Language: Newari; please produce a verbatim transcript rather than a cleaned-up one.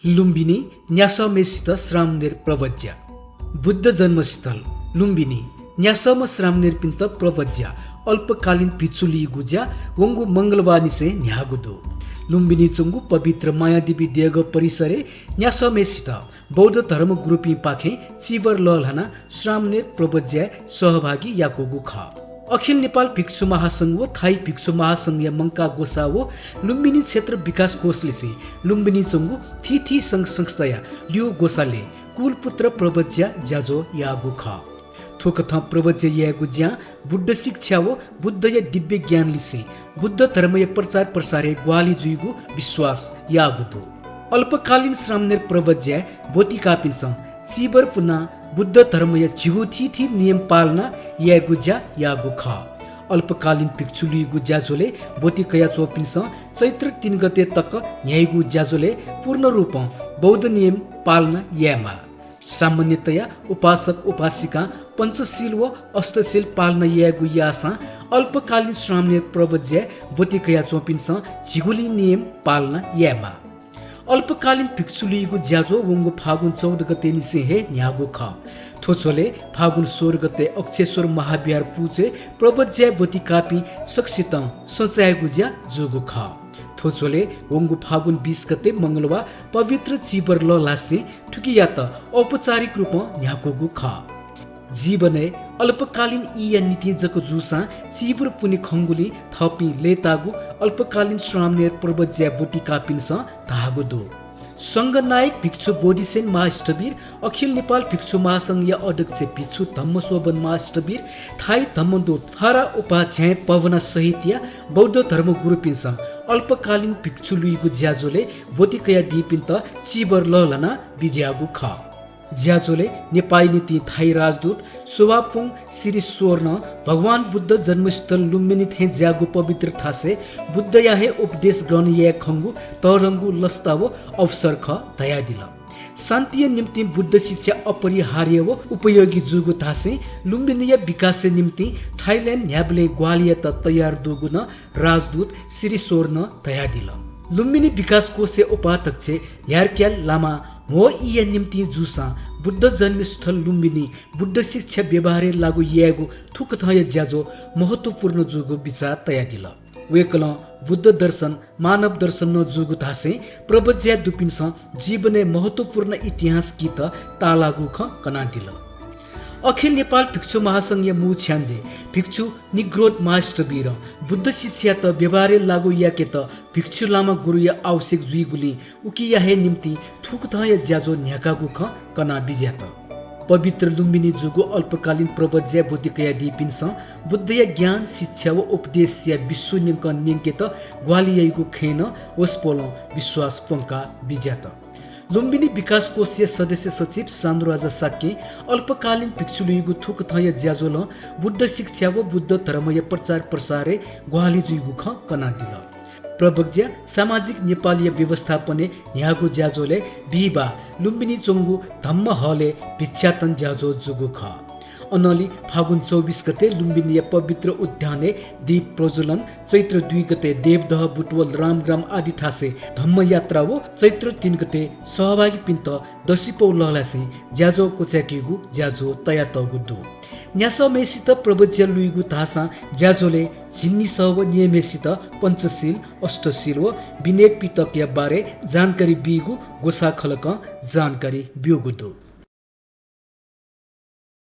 लुम्बिनी न्यासःम्हय्‌सित श्रामणेर प्रव्रज्या। बुद्ध जन्मस्थल लुम्बिनी न्यासःम्ह श्रामणेरपिन्त प्रव्रज्या, अल्पकालीन भिक्षु लुइगु ज्या वंगु मंगलबारनिसें न्ह्याःगु दु। लुम्बिनी च्वंगु पवित्र मायादेवी देगः परिसरय् न्यासःम्हय्‌सित बौद्ध धर्मगुरुपिंपाखें चीवर लःल्हानाः श्रामणेर प्रव्रज्याय् सहभागी याकूगु खः। अखिल नेपाल भिक्षु महासंघ व थाई भिक्षु महासंघया मंकाः ग्वसाः व लुम्बिनी क्षेत्र विकास कोषलिसें लुम्बिनी च्वंगु थीथी संघ संस्थाया ल्यू ग्वसालय् कुलपुत्र प्रव्रज्या ज्याझ्वः याःगु खः। थुकथं प्रव्रज्या यायेगु ज्यां बुद्ध शिक्षा व बुद्धया दिव्य ज्ञानलिसें बुद्ध धर्मया प्रचार प्रसारय् ग्वाहालि जुइगु विश्वास याःगु दु। अल्पकालीन श्रामणेर प्रव्रज्याय् ब्वति काःपिन्सं चीवर पुनाः बुद्ध धर्मया झिगू थीथी नियम पालना यायेगु ज्या याःगु खः। अल्पकालीन भिक्षु लुइगु ज्याझ्वलय् ब्वति कयाच्वंपिन्सं चैत्र तीन गते तक न्ह्याइगु ज्याझ्वलय् पूर्ण रूपं बौद्ध नियम पालना यायेमाः। सामान्यतया उपासक उपासिकां पञ्चशील व अष्टशील पालना यायेगु याःसां अल्पकालीन श्रामणेर प्रव्रज्याय् ब्वति कयाच्वंपिन्सं झिगुलिं नियम पालना यायेमाः। अल्पकालीन भिक्षु लुइगु ज्याझ्वः वंगु फागुन चौध गतेनिसें हे न्ह्याःगु खः। थ्व झ्वलय् फागुन सोह्र गते अक्षेश्वर महाविहार पुचय् प्रव्रज्याय् ब्वति काःपिं सकसितं सँ चायेगु ज्या जूगु खः। थ्व झ्वलय् वंगु फागुन बीस गते मंगलबार पवित्र चीवर लःल्हासें थुकियात औपचारिक रूपं न्ह्याकूगु खः। जीवनय् अल्पकालीन ईया निंतिं जक जूसां चीवर पुने खंगुलिं थःपिं लय्ताःगु अल्पकालीन श्रामणेर प्रव्रज्याय् ब्वति काःपिन्सं धाःगु दु। संघनायक भिक्षु बोधिसेन महास्थविर, अखिल नेपाल भिक्षु महासंघया अध्यक्ष भिक्षु धम्मशोभन महास्थविर, थाई धम्मदूत, फारा उपाझ्यां पवना सहितया बौद्ध धर्मगुरुपिन्सं अल्पकालीन भिक्षु लुइगु ज्याझ्वलय् ब्वति कयादीपिन्त चीवर लःल्हानाः बिज्याःगु खः। ज्याझ्वलय् नेपाःया निंतिं थाई राजदूत शोभापुङ श्री स्वर्ण, भगवान बुद्ध जन्मस्थल लुम्बिनी थें ज्याःगु पवित्र थासय् बुद्धया हे उपदेश ग्रहण याये खंगु तःधंगु लसता व अवसर खः धयादिल। शान्तिया निंतिं बुद्ध शिक्षा अपरिहार्य व उपयोगी जूगु धासें लुम्बिनीया विकासया निंतिं थाइल्याण्ड न्ह्याबलें ग्वाहालि यायेत तयार दुगु नं राजदूत श्री स्वर्ण धयादिल। लुम्बिनी विकास कोषया उपाध्यक्ष ह्यारक्याल लामां म्हो ईया निंतिं जूसां बुद्ध जन्मस्थल लुम्बिनी बुद्ध शिक्षा व्यवहारय् लागू यायेगु थुकथंया ज्याझ्वः महत्त्वपूर्ण जूगु बिचाः तयादिल। वय्कलं बुद्ध दर्शन, मानव दर्शन नं जूगु धासें प्रव्रज्या दुपिन्सं जीवनय् महत्त्वपूर्ण इतिहास कीत ताःलाःगु खँ कनादिल। अखिल नेपाल भिक्षु महासंघया मू छ्याञ्जे भिक्षु निग्रोध महास्थविरं बुद्ध शिक्षायात व्यवहारय् लागू याकेत भिक्षु लामा गुरुया आवश्यक जुइगुलिं उकिया हे निंतिं थुकथंया ज्याझ्वः न्ह्याकागु खँ कना बिज्यात। पवित्र लुम्बिनी जूगु अल्पकालीन प्रव्रज्याय् ब्वति कयादीपिन्सं बुद्धया ज्ञान, शिक्षा व उपदेशया विश्व न्यंकं न्यंकेत ग्वाहालि याइगु खँय् नं वसपोलं विश्वास प्वंका बिज्यात। लुम्बिनी विकास कोषया सदस्य सचिव सानुराजा शाक्यं अल्पकालीन भिक्षु लुइगु थुकथंया ज्याझ्वलं बुद्ध शिक्षा व बुद्ध धर्मया प्रचार प्रसारय् ग्वाहालि जुइगु खँ कनादिल। प्रव्रज्या सामाजिक नेपालया व्यवस्थापनय् न्ह्याःगु ज्याझ्वलय् बिहिबाः लुम्बिनी च्वंगु धम्म हलय् भिक्षाटन ज्याझ्वः जूगु खः। अनंलि फागुन चौबिस गते लुम्बिनीया पवित्र उद्यानय् दीप प्रज्वलन, चैत्र दुई गते देवदह बुटवल रामग्राम आदि थासय् धम्मयात्रा व चैत्र तीन गते सहभागीपिन्त दसिपौ लःल्हासें ज्याझ्वः क्वचाय्केगु ज्याझ्वः तयातःगु दु। न्यासःम्हय्सित प्रव्रज्या लुइगु धाःसां ज्याझ्वलय् झिंनिसः व निम्हय्सित पञ्चशील, अष्टशील व विनय पिटकया बारे जानकारी बीगु ग्वसाः खलकं जानकारी ब्यूगु दु।